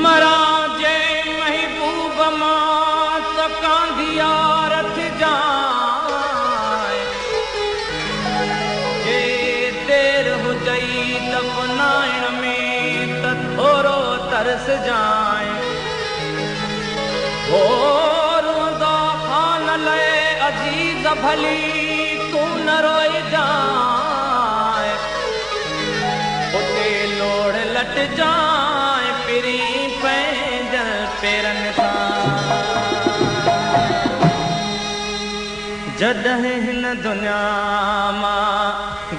मरा जे महबूब मां त कांधियार थिजांइ, जे देर हुजई दफ़नाइण में त थोरो तरस जांइ। हो रोंदा खान लए अज़ीज़ भली तूं न रोइजांइ, उते लोड़ लट जांइ पिरीं पंहिंजनि पेरनि सां। जॾहिं हिन दुनिया मां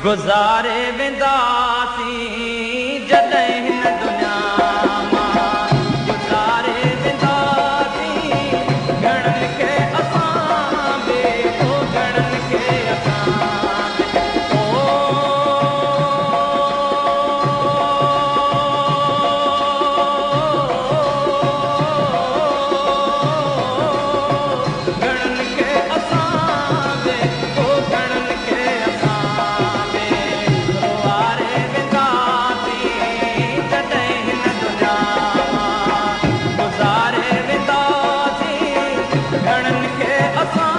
गुज़ारे वेंदासीं, जॾहिं हिन दुनिया मां गुज़ारे वेंदासीं, घणनि खे असां बि, ओ घणनि खे असां बि, ओ घणनि खे असां बि, ओ घणनि खे असां बि रोआरे वेंदासीं, जॾहिं हिन दुनिया मां गुज़ारे वेंदासीं, घणनि खे असां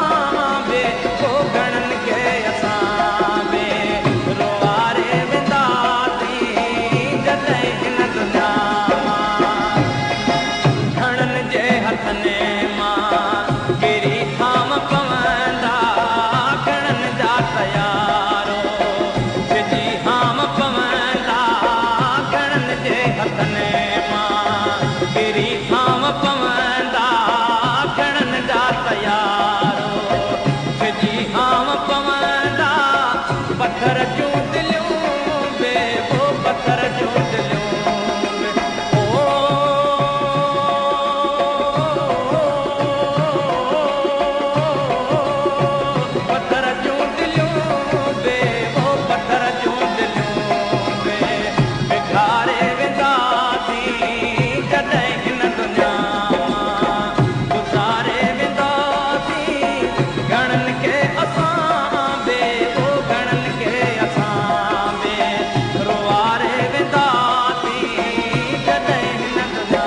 बि, ओ घणनि खे असां बि रोआरे वेंदासीं, जॾहिं हिन दुनिया मां। घणनि जे हथनि मां किरी थाम पवंदा, घणनि जा तयारो छिजी हाम पवंदा, घणनि जे हथनि मां किरी थाम पवंदा, घणनि जा तयारो छिजी हाम पवंदा, पथर जूं दिलियूं बि, ओ पथर जूं दिलियूं बि, ओ पथर जूं दिलियूं बि, ओ पथर जूं दिलियूं बि बिघारे वेंदासीं, जॾहिं हिन दुनिया मां गुज़ारे वेंदासीं, घणनि खे असां बि, ओ घणनि खे असां बि रोआरे वेंदासीं, जॾहिं हिन दुनिया।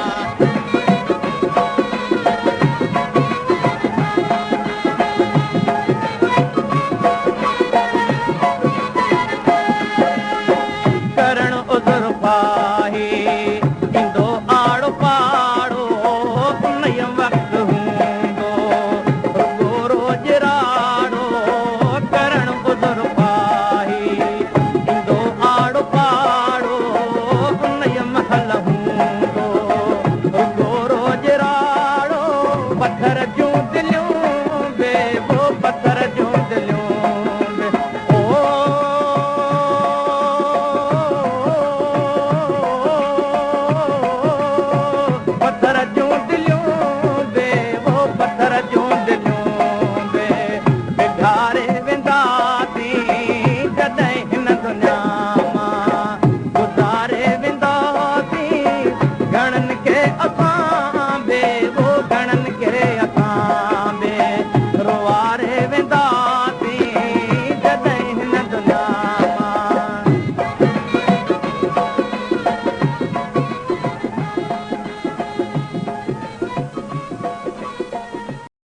करण उज़ुर